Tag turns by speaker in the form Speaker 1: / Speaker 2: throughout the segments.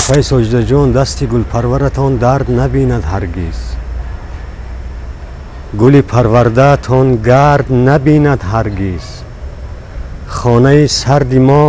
Speaker 1: Апаи Соҷидаҷон, дасти гулпарваратон дард набинад ҳаргиз, гули парвардаатон гард набинад ҳаргиз. Хонаи сарди мо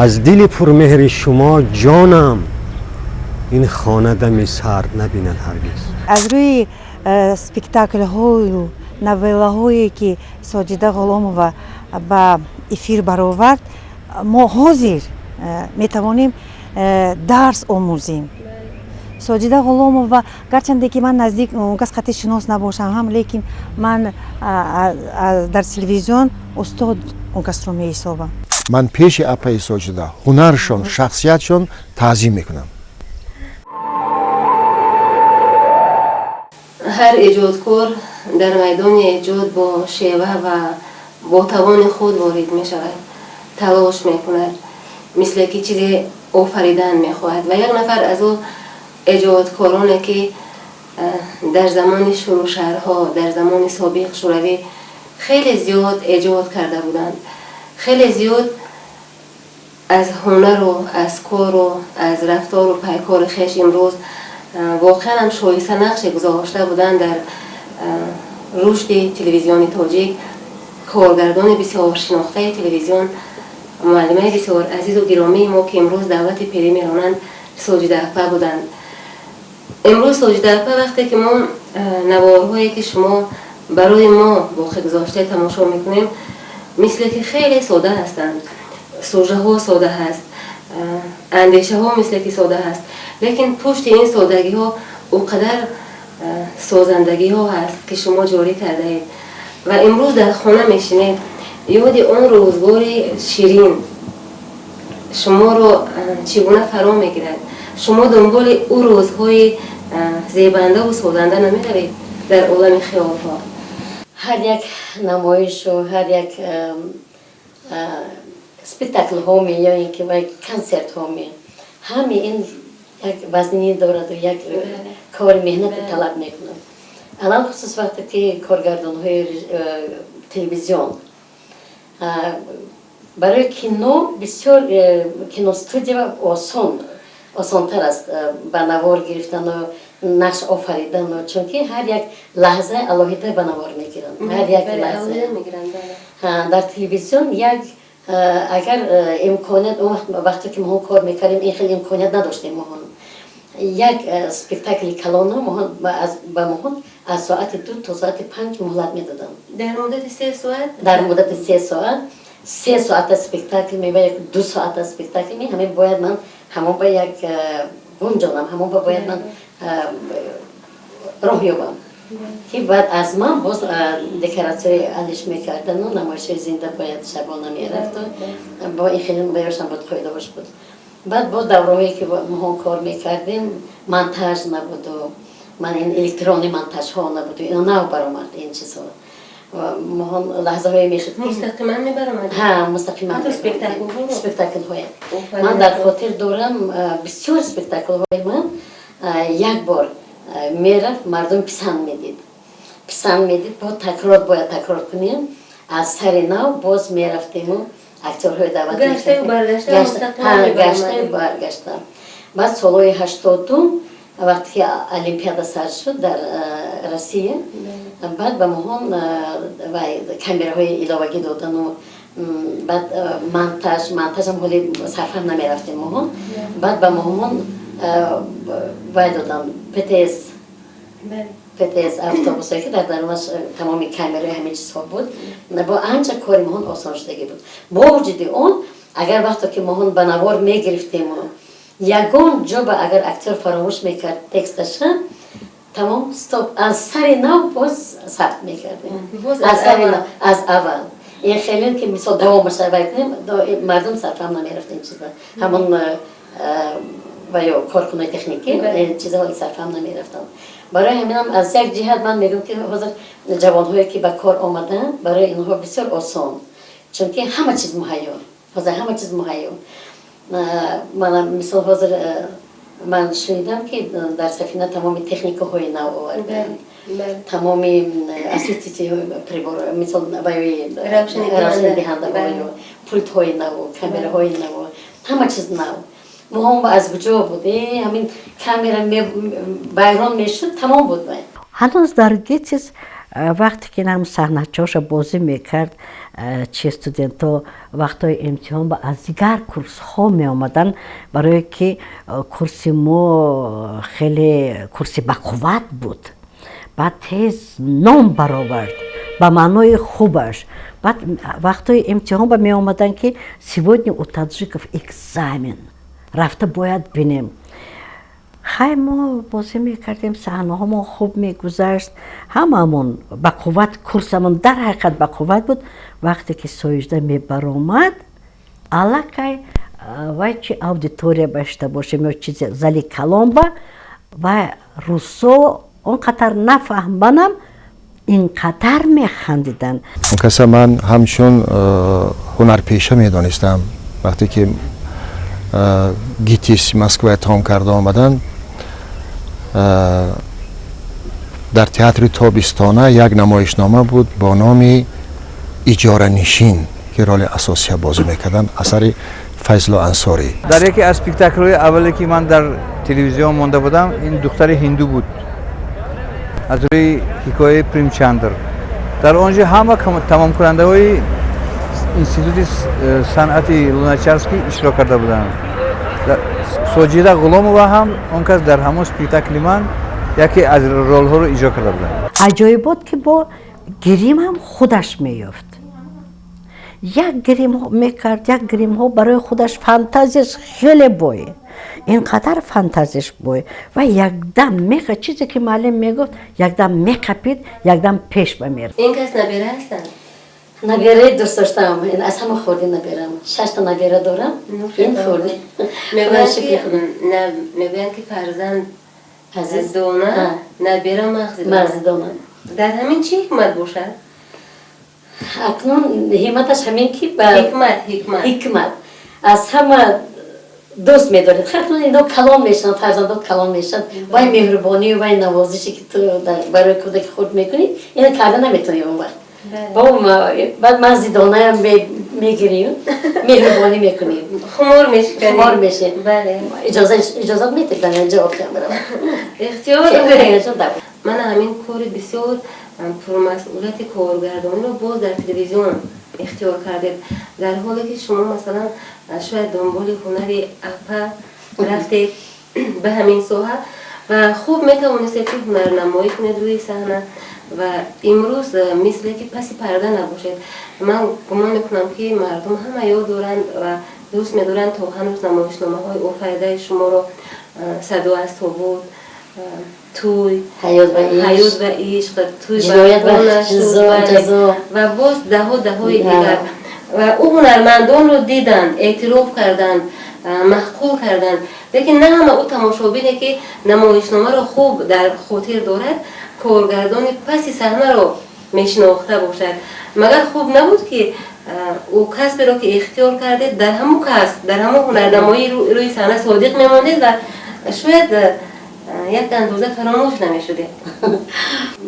Speaker 1: аз дили пурмеҳри шумо, ҷонам, ин хона дами сард набинад ҳаргиз.
Speaker 2: Аз рӯи спектаклҳою новеллаҳое, ки Соҷида Ғуломова ба эфир баровард, мо ҳозир метавонем дарс омӯзем. Соҷида Ғуломова, гарчанде ки ман наздик он кас қатъи шинос набошам ҳам, лекин ман дар телевизион устод он касро меҳисобам.
Speaker 3: Ман пеши апаи Соҷида, ҳунаршон, шахсиятшон таъзим мекунам.
Speaker 4: Ҳар эҷодкор дар майдони эҷод бо шева ва бо тавони худ ворид мешавад, талош мекунад, мисле ки чизе офаридан мехоҳад. Ва як нафар аз ӯ эҷодкороне, ки дар замони шурӯшаҳрҳо, дар замони собиқ Шӯравӣ хеле зиёд эҷод карда буданд, хеле зиёд аз ҳунару аз кору аз рафтору пайкори хеш имрӯз воқеан ҳам шоиста нақше гузошта буданд дар рушди телевизиони тоҷик, коргардони бисёр шинохтаи телевизион, муаллимаи бисёр азизу гиромии мо, ки имрӯз даъвати пирӣ меронанд, Соҷида апа буданд. Имрӯз, Соҷида апа, вақте ки мо наворҳое, ки шумо барои мо боқӣ гузошта, тамошо мекунем, мисле ки хеле сода ҳастанд, сужаҳо сода ҳаст, андешаҳо мисле ки сода ҳаст, лекин пушти ин содагиҳо ӯ қадар созандагиҳо ҳаст, ки шумо ҷорӣ кардаед. Ва имрӯз дар хона мешинед, ёди он рӯзгори ширин шуморо чӣ гуна фаро мегирад? Шумо дунболи ӯ рӯзҳои зебандаву созанда намеравед дар олами хиёлҳо?
Speaker 5: Ҳар як намоишу ҳар як спектаклҳо ме ё ин ки вай консертҳо ме, ҳами ин як вазнинӣ дораду як кори меҳнате талаб мекунад. Алалхусус вақте ки коргардонҳои телевизион барои кино бисёр киностудия осон, осонтар аст ба навор гирифтану нақш офаридану, чунки ҳар як лаҳза алоҳида ба навор мегиранд, ҳар як лаҳза. Дар телевизион як агар имконият, он вақт, вақте ки моҳо кор мекардем, ин хел имконият надоштем. Моҳон як спектакли калоно ба моҳон аз соати 2 то соати 5 муҳлат медоданд.
Speaker 4: Дар муддати 3 соат?
Speaker 5: Дар муддати 3 соат, 3 соата спектакл мева як 2 соата спектакл ме, ҳамин бояд ман ҳамон ба як гунҷонам, ҳамон ба бояд ман роҳ ёбам, ки баъд аз ман боз декоратсияи алиш мекардану намоишҳои зинда бояд шабона мерафту бо ин хеле баёшам буд, қоидаҳош буд. Баъд бо давраҳое, ки моҳо кор мекардем, монтаж набуду ман ин электронный монтажҳо набуду, ино нав баромад ин чизҳо. Моҳон лаҳзаҳое мешуд.
Speaker 4: Мустақиман мебаромад?
Speaker 5: Ҳа, мустақиман спектаклҳое. Ман дар хотир дорам, бисёр спектаклҳои ман як бор мерафт, мардум писанд медид, писанд медид, бо такрор бояд такрор кунем, аз сари нав боз мерафтему актерҳои даъват. Гаштаю баргашта. Баъд солҳои 80-ум, вақте ки Олимпиада сар шуд дар Россия, баъд ба моҳон камераҳои иловагӣ додану баъд монтаж, монтажам ҳоли сарфаҳм намерафтем моҳон. Баъд ба моҳон вай додан, ПТС, ПТС автобусое, ки дар дарунаш тамоми камераи ҳамин чизҳо буд, бо анча кори моҳон осон шудагӣ буд. Бо вуҷуди он, агар вақто ки моҳон ба навор мегирифтему ягон ҷо ба агар актер фаромӯш мекард тексташа, тамом, стоп, аз сари нав боз сабт мекардем, аз сари нав, аз аввал. Ин хеле ки мисол давомаша вай кунем, мардум сарфаҳм намерафт ин чиза, ҳамон ва ё коркунои техникӣ чизҳои сарфаҳм намерафтанд. Барои ҳаминам аз як ҷиҳат ман мегӯям, ки ҳозир ҷавонҳое, ки ба кор омадаанд, барои инҳо бисёр осон, чунки ҳама чиз муҳайё, ҳозир ҳама чиз муҳайё. Мана мисол, ҳозир ман шунидам, ки дар Сафина тамоми техникаҳои нав овардаанд, тамоми осветительный прибор, мисол ваёи равшанидиҳандаҳою пультҳои наву камераҳои наву ҳама чиз нав. Моҳом аз куҷо буд? Ҳамин камера вайрон мешуд, тамом буд вай.
Speaker 6: Ҳанӯз дар ГИТИС, вақте ки нам саҳначоша бозӣ мекард, чи студентҳо вақтҳои имтиҳон ба аз дигар курсҳо меомаданд, барое ки курси мо хеле курси бақувват буд. Баъд тез ном баровард ба маънои хубаш. Баъд вақтҳои имтиҳон ба меомаданд, ки сегодня у таджиков экзамен, рафта бояд бинем. Хай, мо бозӣ мекардем, саҳнаҳомон хуб мегузашт, ҳамаамон бақувват, курсамон дар ҳақиқат бақувват буд. Вақте ки Соижда мебаромад, аллакай вай чи аудитория башта бошем ё чизе, зали калонба ва русо он қадар нафаҳманам, ин қадар механдиданд.
Speaker 3: Он каса ман ҳамчун ҳунарпеша медонистам. Вақте ки ГИТИС Москвая тамом карда омаданд, дар театри Тобистона як намоишнома буд бо номи «Иҷоранишин», ки роли асосия бозӣ мекарданд, асари Файзло Ансорӣ.
Speaker 7: Дар яке аз спектаклҳои аввале, ки ман дар телевизион монда будам, ин «Духтари ҳинду» буд аз рӯи ҳикояи Примчандр. Дар он ҷо ҳама тамомкунандаҳои институти санъати Луначарский иштирок карда буданд. Соҷида Ғуломова ҳам он кас дар ҳамон спектакли ман яке аз ролҳоро иҷро карда буданд.
Speaker 6: Аҷоибот, ки бо грим ҳам худаш меёфт, як грим мекард, як гримҳо барои худаш. Фантазияш хеле бой, ин қадар фантазияш бой ва якдам меха чизе ки муаллим мегуфт, якдам меқапид, якдам пеш ба мера.
Speaker 4: Ин кас набера ҳастанд?
Speaker 5: Набераи дӯст доштаам, аз ҳама хурди наберам. Шашта набера дорам, ин хурди.
Speaker 4: Мегӯянд, ки фарзанд дона, набера мағзи.
Speaker 5: Мағзи дона.
Speaker 4: Дар ҳамин чӣ ҳикмат бошад?
Speaker 5: Акнун ҳимматаш ҳамин ки
Speaker 4: ҳикмат, ҳикмат.
Speaker 5: Ҳикмат аз ҳама дӯст медоред. Акнун ино калон мешаванд, фарзандот калон мешаванд, вай меҳрубонию вай навозише, ки ту барои кӯдаки худ мекунӣ, ина карда наметавонӣ он вақт. Баъд мағзи донаям мегирем, меҳрубонӣ мекунем.
Speaker 4: Хумор мешиканем.
Speaker 5: Хумор мешем.
Speaker 4: Бале.
Speaker 5: Иҷозат метед, ҷавоб кам барам?
Speaker 4: Ихтиёр. Мана ҳамин кори бисёр пурмасъулияти коргардониро боз дар телевизион ихтиёр кардед, дар ҳоле ки шумо, масалан, шояд дунболи ҳунари апа рафтед ба ҳамин соҳа ва хуб метавонистед, ки ҳунарнамоӣ кунед рӯи саҳна ва имрӯз мисле ки паси парда набошед. Ман гумон мекунам, ки мардум ҳама ёд доранд ва дӯст медоранд то ҳанӯз намоишномаҳои офаридаи шуморо: «Садо аз тобут», «Тӯй»,
Speaker 5: «Ҳаёт
Speaker 4: ва ишқ», «Тӯй» ва боз даҳо даҳои дигар. Ва ӯ ҳунармандонро диданд, эътироф карданд, маъқул карданд, лекин на ҳама ӯ тамошобине, ки намоишномаро хуб дар хотир дорад, коргардони паси саҳнаро мешинохта бошад. Магар хуб набуд, ки ӯ касберо, ки ихтиёр кардед, дар ҳамун касб, дар ҳамун ҳунарнамоии рӯи саҳна содиқ мемондед ва шояд як андоза фаромӯш намешудед?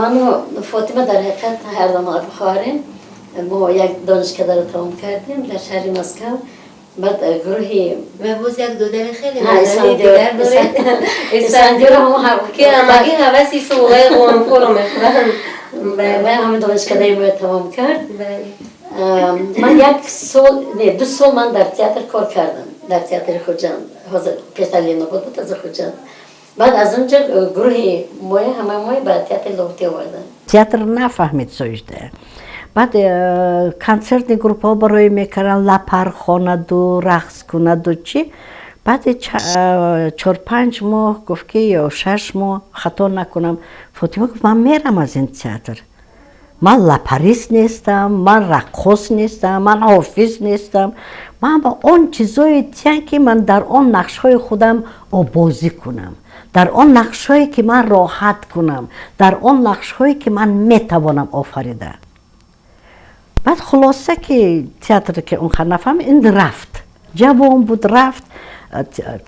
Speaker 5: Ману Фотима дар ҳақиқат ҳардам хоҳарем. Мо як донишкадаро тамом кардем дар шаҳри Москав, баъд гурӯҳи
Speaker 4: Ва боз як додари хеле назани дигар доред.
Speaker 5: Исфандиёр.
Speaker 4: Ки ҳамагӣ ҳаваси суғаи ғонфоро мехӯранд.
Speaker 5: Ҳамин донишкадаи моя тамом кард. Ман як сол, не, 2 сол ман дар театр кор кардам, дар театри Хуҷанд, ҳозир пештар Ленобод буд, аз Хуҷанд. Баъд аз он ҷо гурӯҳи моя, ҳамаи моя ба театри Лоҳутӣ оварданд.
Speaker 6: Театр нафаҳмид Соижда. Баъд консертни группаҳо барои мекарданд, лапар хонаду рақс кунаду чӣ. Баъди 4-5 моҳ гуфт ки, ё 6 моҳ, хато накунам, Фотима гуфт: «Ман мерам аз ин театр, ман лапарист нестам, ман раққос нестам, ман ҳофиз нестам, ман ба он чизое тиян, ки ман дар он нақшҳои худам обозӣ кунам, дар он нақшҳое, ки ман роҳат кунам, дар он нақшҳое, ки ман метавонам офарида». Баъд хулоса, ки театр ки он қадр нафаҳм, ин рафт, ҷавон буд, рафт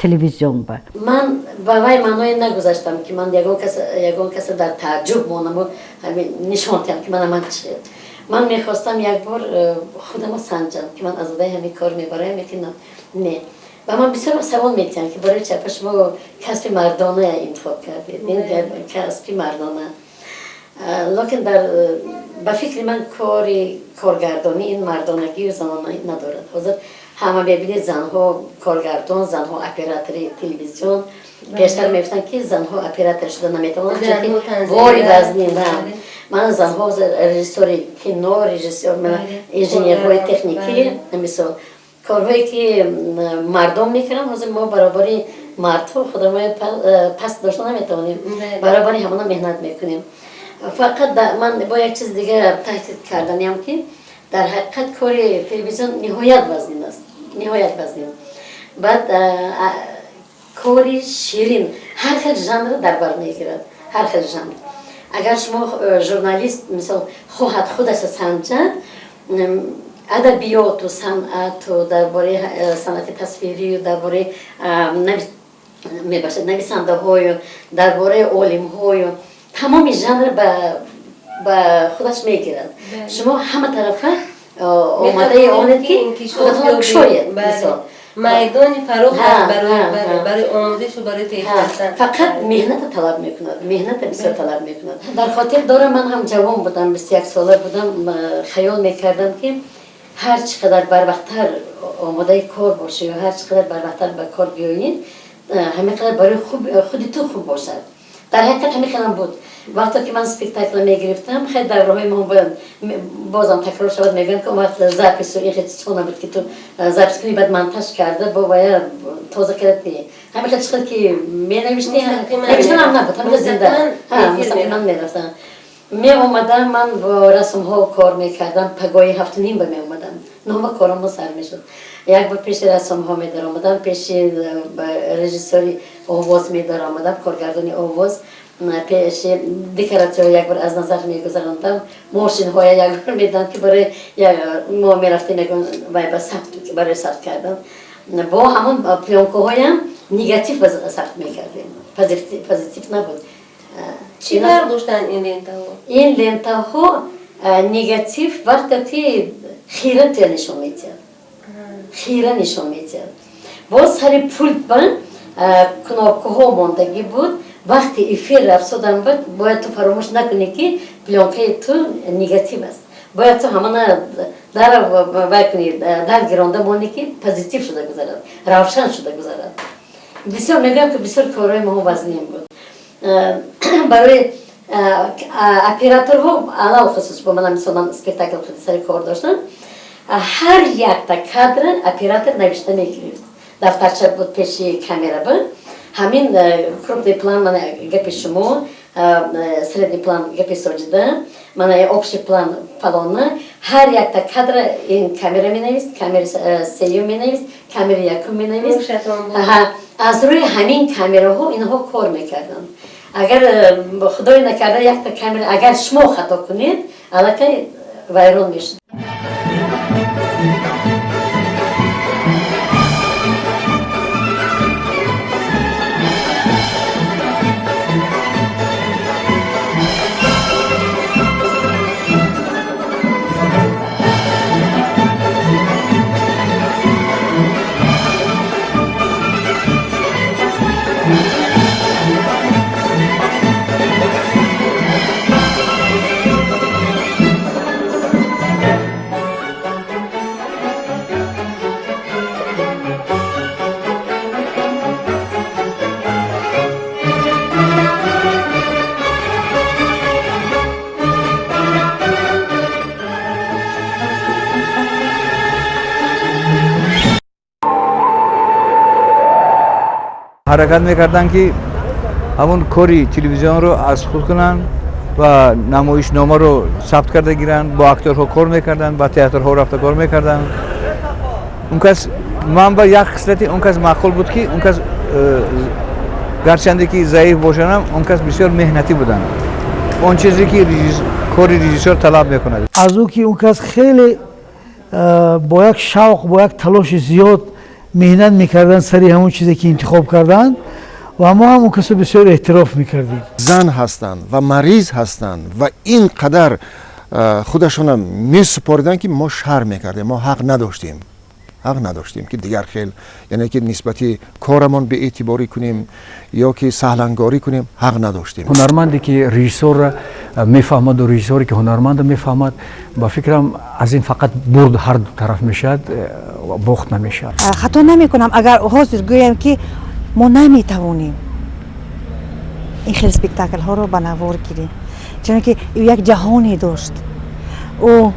Speaker 6: телевизион ба.
Speaker 5: Ман ба вай маъное нагузаштам, ки ман ягон каса дар тааҷҷуб монаму ҳамин нишон диҳам, ки мана ман чи. Ман мехостам як бор худамо санҷам, ки ман аз удаи ҳамин кор мебароям, лекин не. Ба ман бисёр савол метиҳанд, ки барои чапа шумо касби мардона интихоб кардед, ин касби мардона. Лекин дар ба фикри ман, кори коргардонӣ ин мардонагию занона надорад. Ҳозир ҳама мебинед, занҳо коргардон, занҳо оператори телевизион. Пештар мегуфтанд, ки занҳо оператор шуда наметавонанд, чунки бори вазнин. Ман занҳо режиссёри кино, режиссёр, инженерҳои техникӣ, мисол, корҳое ки мардон мекунанд, ҳозир мо баробари мардҳо худро паст дошта наметавонем, баробари ҳамона меҳнат мекунем. Фақат ман бо як чиз дига таҳдид карданиам, ки дар ҳақиқат кори телевизион ниҳоят вазнин аст, ниҳоят вазнин. Баъд кори ширин, ҳар хел жанр дар бар мегирад, ҳар хел жанр. Агар шумо журналист, мисол, хоҳад худаша санҷад, адабиёту санъату дар бораи санъати тасвирию дар бораи мебошад нависандаҳою дар бораи олимҳою, тамоми жанр ба худаш мегирад. Шумо ҳама тарафа омадаи онед, ки худатонро кушоед, мисол.
Speaker 4: Майдони фароғ аст барои омӯзишу барои пешрафтан.
Speaker 5: Фақат меҳната талаб мекунад, меҳната бисёр талаб мекунад. Дар хотир дорам, ман ҳам ҷавон будам, 21 сола будам, хаёл мекардам, ки ҳар чӣ қадар барвақттар омодаи кор бошӣ ё ҳар чӣ қадар барвақттар ба кор биёӣ, ҳамин қадар барои худи ту хуб бошад. Дар ҳақиқат ҳамин хелам буд. Вақте ки ман спектакл мегирифтам, хеле давраҳои мо бозам такрор шавад, мегӯям, ки он вақт запису ин хел чизҳо набуд, ки ту запись кунӣ, баъд монтаж карда бо вая тоза карда. Ҳамин хел чӣ ки менавиштӣ, навиштанам набуд, ҳамин зинда мустақиман мерафтам, меомадам. Ман бо расмҳо кор мекардам, пагоҳи 7:30 ба меомадам, 9 ба корамо сар мешуд. Як бор пеши расомҳо медаромадам, пеши режиссёри овоз медаромадам, коргардони овоз, пеши декоратсияҳо як бор аз назар мегузарондам, мошинҳоя як бор медам, ки барои мо мерафтем вай ба сабт, барои сабт кардан бо ҳамон плёнкаҳоям негатив ба сабт мекардем, позитив набуд.
Speaker 4: Чӣ фарқ доштанд ин лентаҳо?
Speaker 5: Ин лентаҳо негатив вақте ки хира туя нишон медиҳад, хира нишон медиҳад. Боз сари пульт ба кнопкаҳо мондагӣ буд. Вақти эфир рафсодан буд, бояд ту фаромӯш накунӣ, ки плёнкаи ту негатив аст, бояд ту ҳамана дар вай кунӣ, дар гиронда монӣ, ки позитив шуда гузарад, равшан шуда гузарад. Бисёр мегӯям, ки бисёр корҳои мо вазнин буд. Барои операторҳо алалхусус, бо мана мисол, ман спектакл сари кор доштам, ҳар якта кадра оператор навишта мегирифт, дафтарча буд пеши камера буд. Ҳамин крупный план, мана гапи шумо, средний план гапи Соҷида, мана общий план фалона, ҳар якта кадра ин камера менавист, камери сеюм менавист, камери якум менавист. Аз рӯи ҳамин камераҳо инҳо кор мекарданд. Агар худое накарда якта камера, агар шумо хато кунед, аллакай вайрон мешуд.
Speaker 7: Ҳаракат мекарданд, ки ҳамон кори телевизионро аз худ кунанд ва намоишномаро сабт карда гиранд. Бо акторҳо кор мекарданд, ба театрҳо рафта кор мекарданд. Он кас ман ба як хислати он кас маъқул буд, ки он кас гарчанде ки заиф бошанам, он кас бисёр меҳнатӣ буданд, он чизе ки кори режиссёр талаб мекунад.
Speaker 8: Аз ӯ ки он кас хеле бо як шавқ, бо як талоши зиёд меҳнат мекарданд сари ҳамон чизе ки интихоб карданд, ва мо ҳам он касро бисёр эҳтироф мекардем.
Speaker 3: Зан ҳастанд ва мариз ҳастанд ва ин қадар худашона месупориданд, ки мо шарм мекардем, мо ҳақ надоштем. Ҳақ надоштем, ки дигар хел, яъне ки нисбати корамон беэътиборӣ кунем ё ки саҳлангорӣ кунем, ҳақ надоштем.
Speaker 9: Ҳунарманде, ки режиссёрро мефаҳмаду режиссёре, ки ҳунармандро мефаҳмад, ба фикрам, аз ин фақат бурд ҳар ду тараф мешавад, бохт намешавад.
Speaker 2: Хато намекунам, агар ҳозир гӯям, ки мо наметавонем ин хел спектаклҳоро ба навор гирем, чунки як ҷаҳоне дошт. Ӯ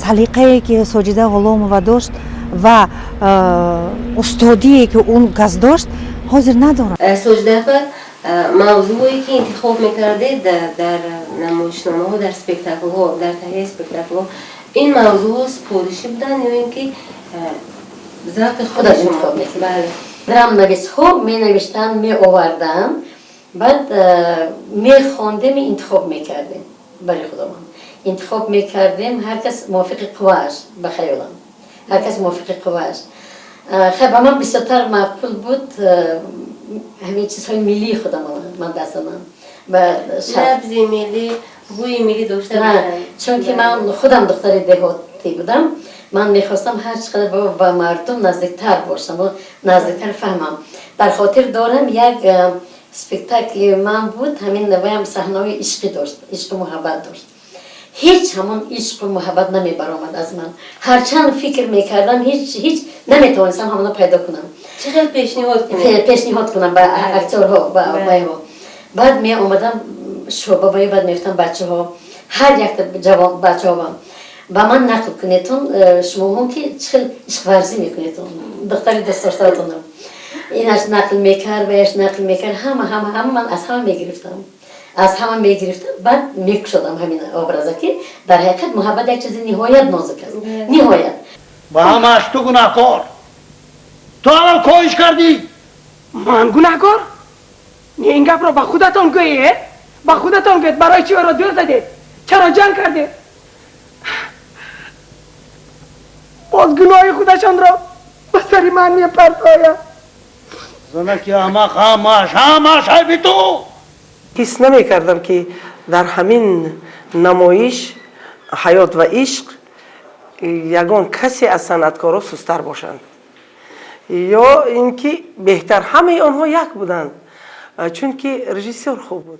Speaker 2: салиқае, ки Соҷида Ғуломова дошт, ва устодие, ки он кас дошт, ҳозир надорам.
Speaker 4: Соҷида апа, мавзӯе, ки интихоб мекардед дар намоишномаҳо, дар спектаклҳо, дар таҳияи спектаклҳо, ин мавзӯъҳо супоришӣ буданд ё ин ки завқи
Speaker 5: худи шумо? Драмнависҳо менавиштанд, меоварданд, баъд мехондем, интихоб мекардем, барои худомон интихоб мекардем, ҳар кас мувофиқи қуввааш. Ба хаёлам, ҳар кас мувофиқи қуввааш. Хай, ба ман бисёртар маъқул буд ҳамин чизҳои миллии худамон. Ман дастанам
Speaker 4: Набзи миллӣ, бӯи миллӣ дошта.
Speaker 5: Чунки ман худам духтари деҳотӣ будам, ман мехостам ҳар чӣ қадар ба мардум наздиктар бошам, наздиктар фаҳмам. Дар хотир дорам, як спектакли ман буд, ҳамин ваям саҳнаҳои ишқӣ дошт, ишқу муҳаббат дошт. Ҳеҷ ҳамон ишқу муҳаббат намебаромад аз ман. Ҳарчанд фикр мекардам, ҳеҷ наметавонистам ҳамона пайдо кунам.
Speaker 4: Чӣ хел пешниҳод кунед?
Speaker 5: Пешниҳод кунам ба актёрҳо, ба вайҳо. Баъд меомадам шӯъба, баъд мегуфтам: «Бачаҳо, ҳар якта ҷавон бачаҳо ба ман нақл кунедтон, шумоҳо ки чӣ хел ишқварзӣ мекунедтон духтари дӯстдоштаатонам». Инаш нақл мекард, ваяш нақл мекард, ҳама, ҳама, ҳама. Ман аз ҳама мегирифтам, аз ҳама мегирифтам, баъд мекушодам ҳамин образа, ки дар ҳақиқат муҳаббат як чизи ниҳоят нозук аст, ниҳоят.
Speaker 10: Ба ҳамаш ту гунаҳкор, ту аввал коҳиш кардӣ.
Speaker 11: Ман гунаҳкор? Не, ин гапро ба худатон гӯед, ба худатон гӯед. Барои чӣ ӯро дӯр задед? Чаро ҷанг кардед? Боз гуноҳи худашонро ба сари ман мепартояд.
Speaker 10: Занаки аҳмақ, ҳамаш, ҳамаш айби ту.
Speaker 12: Ҳис намекардам, ки дар ҳамин намоиш «Ҳаёт ва ишқ» ягон касе аз санъаткорҳо сустар бошанд ё ин ки беҳтар. Ҳамаи онҳо як буданд, чунки режиссёр хуб буд.